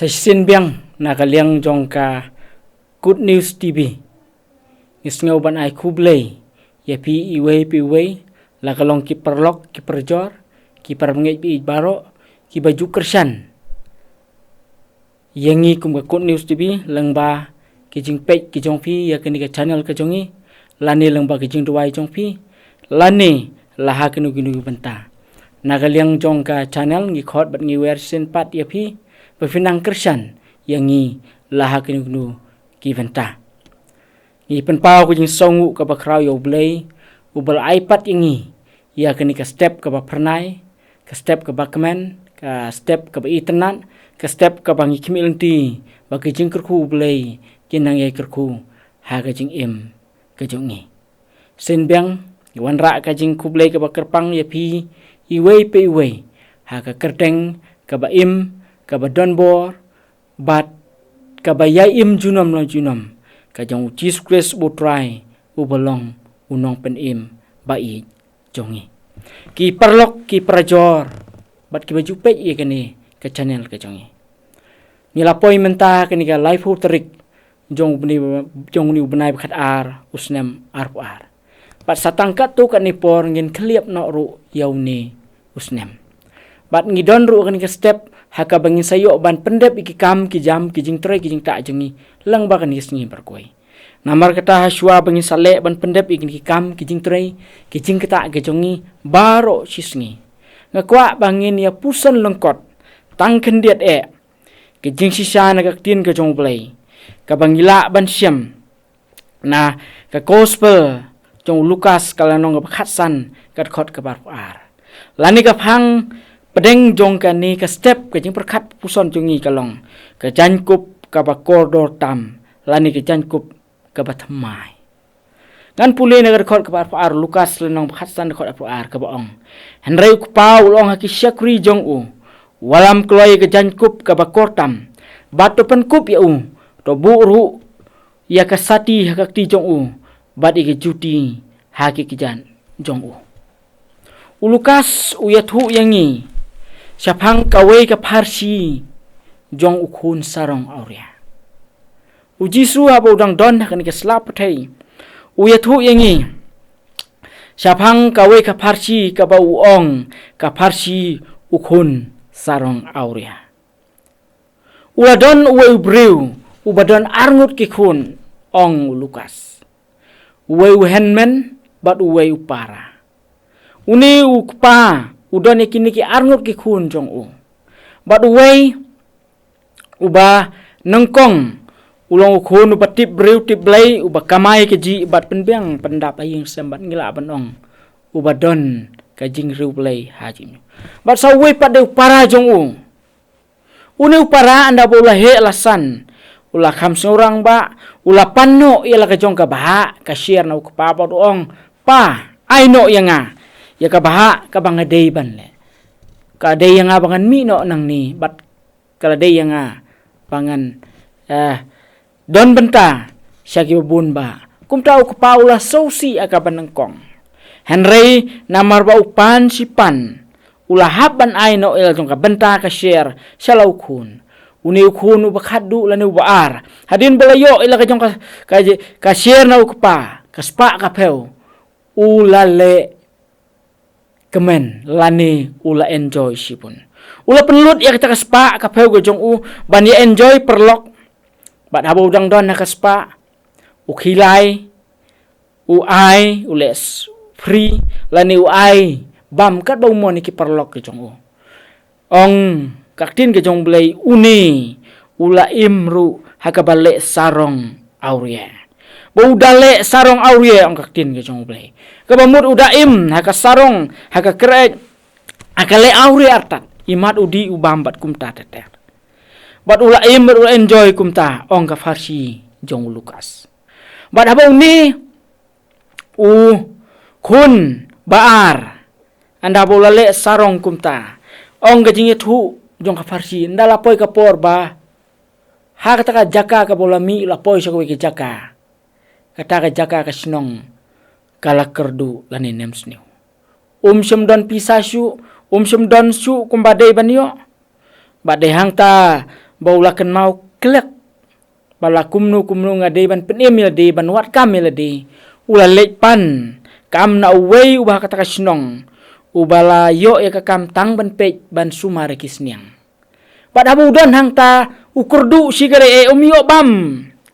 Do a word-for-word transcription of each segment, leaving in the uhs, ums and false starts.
Shisien biang na ka liang jong ka Good News T V, ngi sngew ban ai khublei ïa phi iwei pa iwei, la ka long ki paralok, ki parajor, ki parabangeit ba ïeit baroh, ki ba ju kyrshan ïa ngi kum ka Good News T V, lyngba ki jingpeit ki jong phi ïa kane ka channel ka jong ngi, lane lyngba ki jingduwai jong phi, lane la ha kino kino ki bynta. Na ka liang jong ka channel ngi khot bad ngi wer shisien pat ïa phi ba phin nang kyrshan ïa ngi la ha kino kino ki bynta. Ngi pynpaw ka jingsngewnguh kaba khraw ïa U Blei, uba la ai pat ïa ngi ïa kane ka step kaba phyrnai, ka step kaba kmen, ka step kaba itynnad, ka step kaba ngi khmih lynti ba ki jingkyrkhu U Blei kin nang ïai kyrkhu ha ka jingim ka jong ngi. Shisien biang ngi wanrah ka jingkhublei kaba kyrpang ïa phi iwei pa iwei ha ka kyrteng kaba im, kaba donbor bad kaba ïai im junom la junom, ka jong U Jisu Khrist U Trai, uba long U Nongpynim ba ïeit jong ngi. Ki paralok, ki parajor bad ki ba ju peit ïa kane ka channel ka jong ngi, ngi la poi mynta kane ka laiphew tarik jong u bnai, jong une u bnai ba khatar u snem arphew ar. Bad sa tang katto katne por ngin khylliap noh ruh ïa une u snem. Bad ngi don ruh kane ka step ha kaba ngin sa ïoh ban pyndep ïa ki kam ki jam, ki jingtrei ki jingktah jong ngi lyngba kane ka sngi baroh kawei. Namar kata, ha shuwa ba ngin sa leh ban pyndep ïa kine ki kam ki jingtrei ki jingktah ki jong ngi baroh shi sngi, nga kwah ba ngin ïa puson lyngkot tang khyndiat eh ki jingshisha na ka Ktien ka jong U Blei, kaba ngi lah ban shem na ka Gospel jong u Lukas, ka lynnong kaba khatsan, ka dkhot kaba arphew ar. Lane ka phang pdeng jong kane ka step ka jingpyrkhat puson jong ngi ka long ka jaiñkup kaba kordor tam, lane ka jaiñkup kaba thymmai. Ngan pule na ka dkhot kaba arphew ar, Lukas lynnong ba khatsan, dkhot arphew ar, kaba ong: Hynrei U Kpa u la ong ha ki shakri jong u, wallam kloi ïa ka jaiñkup kaba kor tam, bad to pynkup ïa u, to buh ruh ïa ka sati ha ka kti jong u, bad ïa ka juti ha ki kjat jong u. U Lukas u ïathuh ïa ngi shaphang kawei ka pharshi jong u khun sarong awria. U Jisu haba u dang don ha kane ka sla pyrthei, u ïathuh ïa ngi shaphang kawei ka pharshi kaba u ong ka pharshi u khun sarong awria. U la don uwei u briew uba don arngut ki khun, ong u Lukas. Uwei u hynmen bad uwei u para. Une u kpa u don ïa kine ki arngut ki khun jong u. Bad uwei uba nyngkong u long u khun uba tip briew tip Blei, uba kamai kajih bad pynbiang pyndap ha ïing sem, bad ngi lah ban ong uba don ka jingriewblei ha jingim. Bad sa uwei pat dei u para jong u. Une u para, ynda ba u la heh la san, u la kham sngewrangbah, u la pan noh ïa la ka jong ka bhah ka sher na u kpa bad u ong: Pa, ai noh ïa nga ïa ka bhah kaba nga dei ban leh. Ka dei ïa nga ba ngan mih noh nangne, bad ka la dei ïa nga ba ngan, eh, don bynta sha kiba bun bah. Kumta u kpa u la sngewsih ïa kaba nyngkong. Hynrei namar ba u pan shi pan, u la hap ban ai noh ïa la jong ka bynta ka sher sha la u khun. Une u khun uba khatduh lane uba ar, hadien ba la ïoh ïa la ka jong ka, ka, ka sher na u kpa, ka spah ka phew, u la leh kmen lane u la enjoy shibun. U la pynlut ïa kata ka spah ka phew ka jong u ban ïa enjoy paralok. Bad haba u dang don ha ka spah, u khilai, u ai, u leh s-, free, lane u ai bam katba u mon ïa ki paralok ki jong u. Ong ka ktien ka jong U Blei, une u la im ruh ha kaba leh sarong awria. Ba u da leh sarong awria, ong ka ktien ka jong U Blei, kaba mut u da im ha ka sarong, ha ka kyreit, ha ka leh awria artat. Imat u dih u bam bad kumta ter ter. Bad u la im bad u la enjoy kumta, ong ka pharshi jong u Lukas. Bad haba une u khun ba ar, ynda ba u la leh sarong kumta, ong ka jingïathuh jong ka pharshi, ynda la poi ka por ba ha kata ka jaka kaba u la mih, u la poi sha kawei ka jaka, kata ka jaka ka shnong ka la kyrduh lane nemsniew. Um shym don pisa shuh, um shym don shuh kumba dei ban ïoh. Bad dei hangta ba u la kynmaw kliak ba la kumno kumno nga dei ban pynim ïa lade, ban wad kam ïa lade, u la leit pan kam na uwei uba ha kata ka shnong uba la ïoh ïa ka kam tang ban peit ban sumar ïa ki sniang. Bad haba u don hangta u kyrduh shi kali, eh, um ïoh bam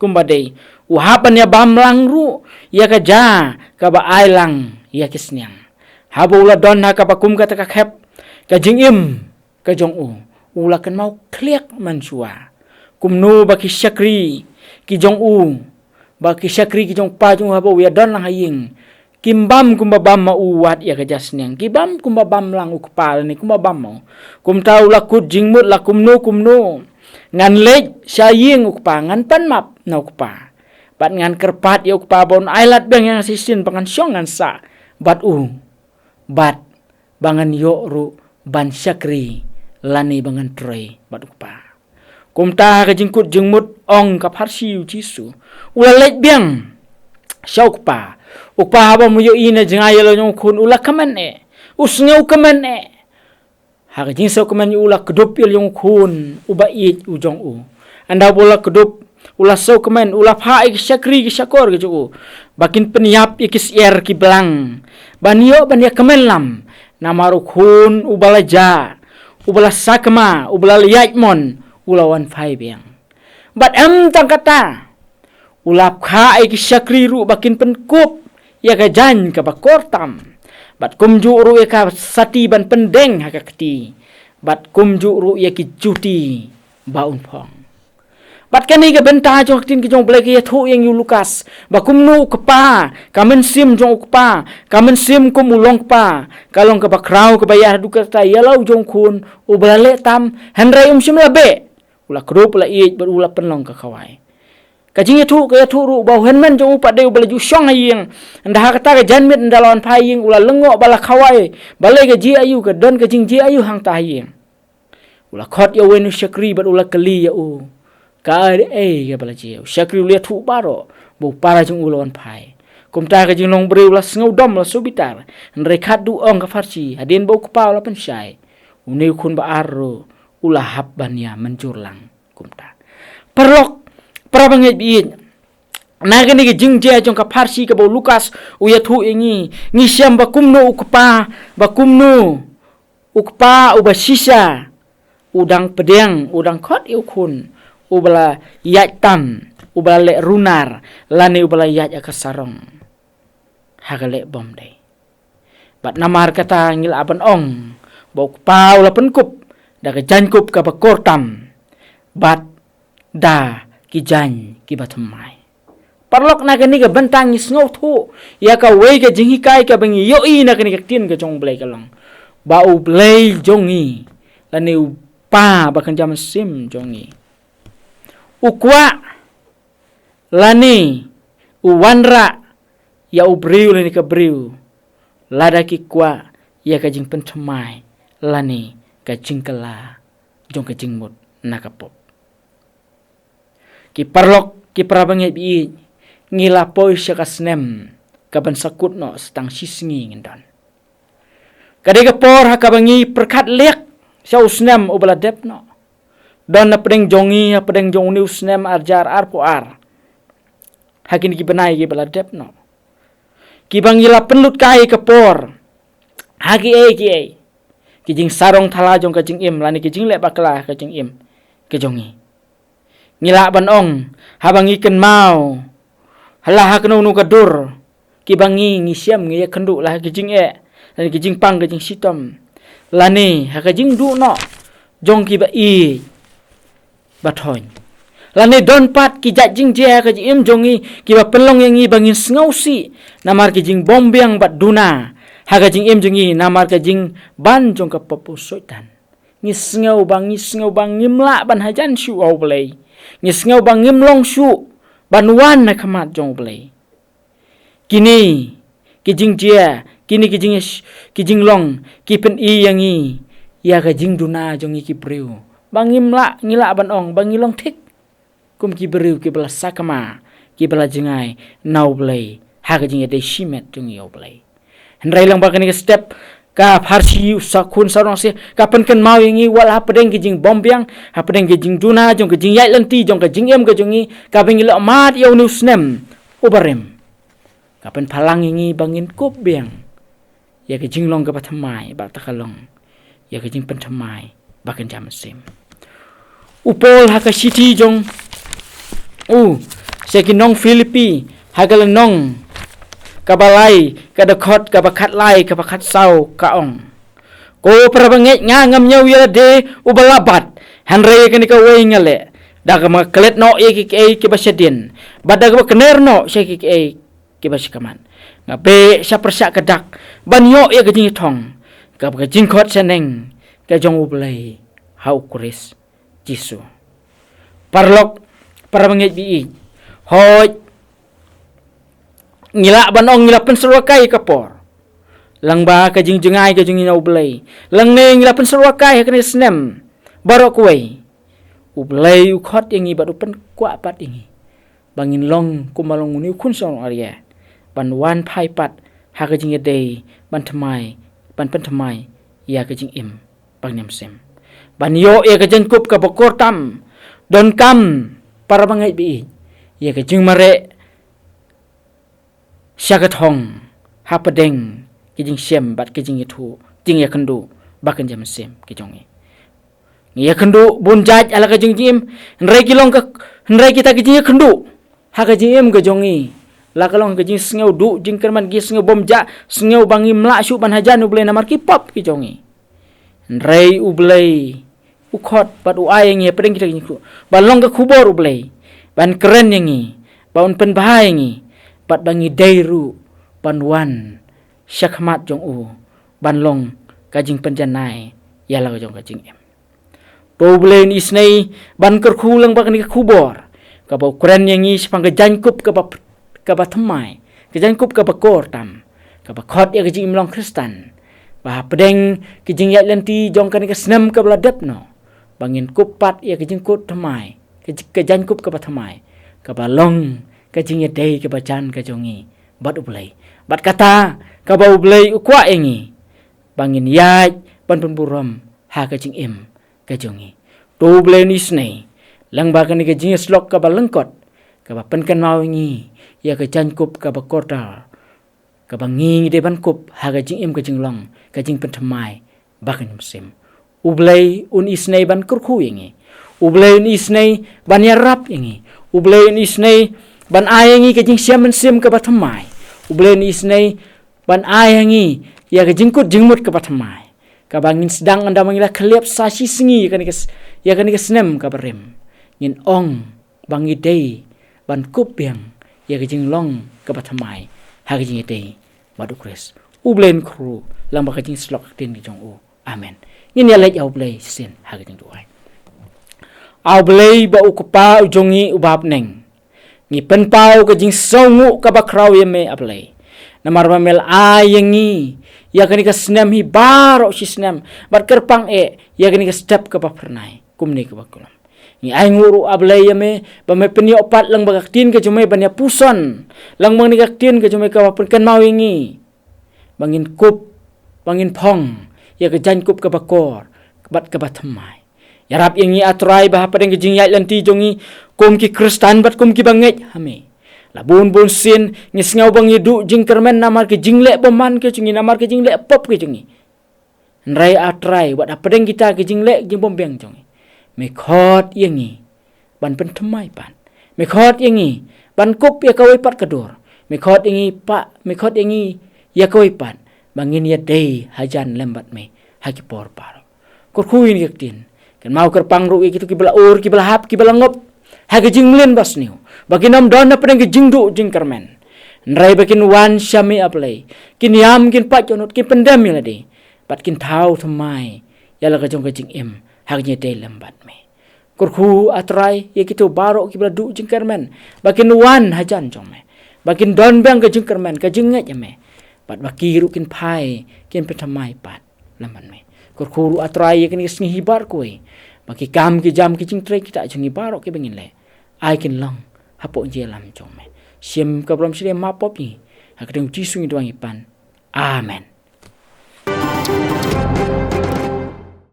kumba dei. U hap ban ïa bam lang ruh ïa ka ja kaba ai lang ïa ki sniang. Haba u la don ha kaba kum kata ka khep ka jingim ka jong u, u la kynmaw kliak mynshuwa kumno ba ki shakri ki jong u, ba ki shakri ki jong u kpa jong u haba u ïa don lang ha ïing, kim bam kumba bam ma u wad ïa ka ja sniang, ki bam kumba bam lang u kpa lane kumba bam ma u. Kumta u la kut jingmut la kumno kumno ngan leit sha ïing u kpa, ngan pan map na u kpa bad ngan kyrpad ïa u kpa ba un ai lad biang ïa nga shisien ba ngan shong ngan sah bad u, bad ba ngan ïoh ruh ban shakri lane ba ngan trei bad u kpa. Kumta ha ka jingkut jingmut, ong ka pharshi u Jisu, u la leit biang sha u kpa. U kpa haba u ïohi na jngai ïa la jong u khun u la kmen eh, u sngew kmen eh. Ha ka jingsngewkmen u la kdup ïa la jong u khun uba ïeit u jong u. Ynda u la kdup u la sngewkmen, u la phah ïa ki shakri ki shakor ki jong u ba kin pynïap ïa ki syiar ki blang ban ïoh ban ïa kmen lam. Namar u khun uba la jah, uba la sakma, uba la ïaid mon, u la wan phai biang. Bad em tang kata, u la phah ïa ki shakri ruh ba kin pynkup ïa ka jaiñ kaba kor tam, bad kumjuh ruh ïa ka sati ban pyndeng ha ka kti, bad kumjuh ruh ïa ki juti ba un phong. Bad kane ka bynta jong ka ktien ka jong U Blei ka ïathuh ïa ngi u Lukas ba kumno u kpa, ka mynsiem jong u kpa, ka mynsiem kum u long kpa, ka long kaba khraw kaba ïa haduh katta ïa la u jong u khun uba la leh tam, hynrei um shym la beh. U la kdup, u la ïeit bad u la pynlong ka khawai. Ka jingïathuh ka ïathuh ruh ba u hynmen jong u pat dei uba la ju shong ha ïing. Ynda ha kata ka janmiet ynda la wan phai ïing u la lyngngoh ba la khawai balei ka jia aïu, ka don ka jingjia aïu hangta ha ïing. U la khot ïa uwei u shakri bad u la kylli ïa u, kaei kaei kaba la jia. U shakri u la ïathuh baroh ba u para jong u la wan phai. Kumta ka jinglong briew la sngewdom, la sngewbitar. Hynrei khadduh, ong ka pharshi, hadien ba u kpa u la pynshai, une u khun ba ar ruh u la hap ban ïa mynjur lang kumta. Paralok, para bangeit ba ïeit, na kane ka jingjia jong ka pharshi kaba u Lukas u ïathuh ïa ngi, ngi shem ba kumno u kpa, ba kumno u kpa uba shisha u dang pdiang, u dang khot ïa u khun uba la ïaid tam, uba la leh runar lane uba la ïaid ha ka sarong ha ka leh bymdei. Bad namar kata ngi lah ban ong ba u kpa u la pynkup da ka jaiñkup kaba kor tam bad da ki jaiñ kiba thymmai. Paralok, na kane ka bynta ngi sngewthuh ïa kawei ka jinghikai kaba ngi ïohi na kane ka ktien ka jong U Blei, ka long ba U Blei jong ngi lane u Pa ba kynja mynsiem jong ngi u kwah lane u wanrah ïa u briew lane ka briew lada ki kwah ïa ka jingpynthymmai lane ka jingkylla jong ka jingmut na ka pop. Ki paralok, ki para bangeit ba ïeit, ngi la poi sha ka snem kaban sa kut noh, sa tang shisngi ngin don. Ka dei ka por ha kaba ngi pyrkhat liak sha u snem uba la dep noh. Don hapdeng jong ngi, hapdeng jong une u snem ar hajar arphew ar, ha kine ki bnai kiba la dep noh, kiba ngi la pynlut kai ka por ha kiei kiei, ki jingsarong thala jong ka jingim lane ki jingleh bakla ka jingim ka jong ngi. Ngi lah ban ong, haba ngi kynmaw ha la ha kano kano ka dur kiba ngi, ngi shem, ngi ïakynduh la ha ki jingeh lane ki jingpang ka jingshitom lane ha ka jingduh noh jong kiba ïeit ba thoiñ, lane don pat ki jait jingjia ha ka jingim jong ngi kiba pynlong ïa ngi ba ngin sngewsih namar ki jingbymbiang bad duna ha ka jingim jong ngi namar ka jingban jong ka pop u Soitan. Ngi sngew ba, ngi sngew ba ngim lah ban hajan shuh ha U Blei. Ngi sngew ba ngim long shuh ban wan ha khmat jong U Blei. Kine ki jingjia, kine ki jing, ki jinglong ki pyni ïa ngi ïa ka jingduna jong ngi ki briew, ba ngim lah, ngi lah ban ong ba ngi long thik kum ki briew kiba la sakma, kiba la jngai na U Blei ha ka jingïadei shimet jong ngi ïa U Blei. Hynrei lyngba kane ka step ka pharshi u sa khun sarong se, ka pynkynmaw ïa ngi wat la hapdeng ki jingbymbiang, hapdeng ki jingduna jong ka jingïaid lynti jong ka jingim ka jong ngi, kaba ngi la mad ïa une u snem uba rim. Ka pynphalang ïa ngi ba ngin kup biang ïa ka jinglong kaba thymmai, bad kata ka long ïa ka jingpynthymmai ba kynja mynsiem. U Paul ha ka shithi jong u sha ki nong Philippi, ha ka lynnong kaba lai, ka dkhot kaba khatlai, kaba khatsaw, ka ong: Ko para bangeit, nga ngam ñiew ïa lade uba la bat, hynrei ïa kane kawei nga leh, da kaba nga klet noh ïa kiei kiei kiba shadien, bad da kaba kner noh sha kiei kiei kiba shakhmat. Nga beh sha pyrshah ka dak ban ïoh ïa ka jingïathong kaba ka jingkhot shaneng ka jong U Blei ha U Khrist Jisu. Paralok, para bangeit ba ïeit, hooid, ngi lah ban ong ngi la pynsyrwa kai ka por, lyngba ka jingjngai ka jong ngi na U Blei. Lane ngi la pynsyrwa kai ha kane ka snem baroh kawei. U Blei u khot ïa ngi bad u pynkwah pat ïa ngi ba ngin long kumba long une u khun sarong aria, ban wan phai pat ha ka jingïadei ban thymmai, ban pynthymmai ïa ka jingim ba kynja mynsiem, ban ïoh ïa ka jingkup kaba kor tam. Donkam, para bangeit ba ïeit, ïa ka jingmareh sha ka thong hapdeng ka jingshem bad ka jingïathuh, jingïakynduh ba kynja mynsiem ka jong ngi. Ngi ïakynduh bun jait ha la ka jingim, hynrei ki long ka, hynrei kita ki jingïakynduh ha ka jingim ka jong ngi, la ka long ka jingsngew duh jingkyrmen, ki sngew bym jah, sngew ba ngim lah shuh ban hajan U Blei namar ki pop ki jong ngi. Hynrei U Blei u khot bad u ai ïa ngi hapdeng kita ki jingïakynduh ban long ka khubor U Blei, ban kren ïa ngi, ban pynbha ïa ngi, bad ba ngi dei ruh ban wan shakhmat jong u ban long ka jingpynjanai ïa la ka jong ka jingim. To U Blei un isynei ban kyrkhu lyngba kane ka khubor kaba u kren ïa ngi shaphang ka jaiñkup kaba, kaba thymmai, ka jaiñkup kaba kor tam, kaba khot ïa ka jingim long Khristan, ba hapdeng ka jingïaid lynti jong kane ka snem kaba la dep noh, ba ngin kup pat ïa ka jingkup thymmai, ka ji-, ka jaiñkup kaba thymmai, kaba long ka jingïadei kaba jan ka jong ngi bad U Blei. Bad kata kaba U Blei u kwah ïa ngi ba ngin ïaid ban pynburom ha ka jingim ka jong ngi. To U Blei un isynei lyngba kane ka jingïasyllok kaba lyngkot, kaba pynkynmaw ïa ngi ïa ka jaiñkup kaba kordor, kaba ngi ngi dei ban kup ha ka jingim ka jinglong, ka jingpynthymmai ba kynja mynsiem. U Blei un isynei ban kyrkhu ïa ngi. U Blei un isynei ban ïarap ïa ngi. U Blei un isynei ban ai ïa ngi ka jingshem mynsiem kaba thymmai. U Blei un isynei ban ai ïa ngi ïa ka jingkut jingmut kaba thymmai, kaba ngin sdang ynda ma ngi la khlieh sa shi sngi ïa kane ka s-, ïa kane ka snem kaba rim, ngin ong ba ngi dei ban kup biang ïa ka jinglong kaba thymmai ha ka jingïadei bad U Khrist. U Blei un kyrkhu lyngba ka jingïasyllok ka ktien ka jong u. Amen. Ngin ïaleit ïa U Blei shisien ha ka jingduwai. A U Blei ba u Kpa u jong ngi uba ha bneng, ngi pynpaw ka jingsngewnguh kaba khraw ïa me, A Blei, namar ba me la ai ïa ngi ïa kane ka snem hi baroh shi snem, bad kyrpang eh ïa kane ka step kaba phyrnai kumne kaba kordor. Ngi ainguh ruh, A Blei, ïa me ba me pynïoh pat lyngba ka ktien ka jong me ban ïapuson, lyngba kane ka ktien ka jong me kaba pynkynmaw ïa ngi ba ngin kup, ba ngin phong ïa ka jaiñkup kaba kor bad kaba thymmai. Ïarap ïa ngi, A Trai, ba hapdeng ka jingïaid lynti jong ngi kum ki Khristan bad kum kiba ngeit ha me, la bun bun sien ngi sngew ba ngi duh jingkyrmen namar ka jingleh bymman ka jong ngi, namar ka jingleh pop ka jong ngi. Hynrei, A Trai, wat hapdeng kita ki jingleh jingbymbiang jong ngi, me khot ïa ngi ban pynthymmai pat. Me khot ïa ngi ban kup ïa kawei pat ka dur. Me khot ïa ngi pat, me khot ïa ngi ïa kawei pat ba ngin ïadei hajan lem bad me ha ki por baroh. Kyrkhu ïa kane ka ktien. Kynmaw kyrpang ruh ïa kito kiba la ur, kiba la hap, kiba la ngop ha ka jingmlien basniew, ba kin ym don hapdeng ka jingduh jingkyrmen, hynrei ba kin wan sha me, A Blei, kin ïam, kin pait dohnud, kin pyndem ïa lade, bad kin thaw thymmai ïa la ka jong ka jingim ha ka jingïadei lem bad me. Kyrkhu, A Trai, ïa kito baroh kiba la duh jingkyrmen ba kin wan hajan jong me, ba kin don biang ka jingkyrmen, ka jingngeit ïa me, bad ba ki ruh kin phai, kin pynthymmai pat lem bad me. Kyrkhu ruh, A Trai, ïa kane ka sngi hi baroh kawei, ba ki kam ki jam ki jingtrei kita jong ngi baroh kiba ngin leh, ai kin long hapoh jingïalam jong me. Shim ka burom shiliang, map pop ïa ngi. Ha ka kyrteng U Jisu ngi duwai ngi pan. Amen.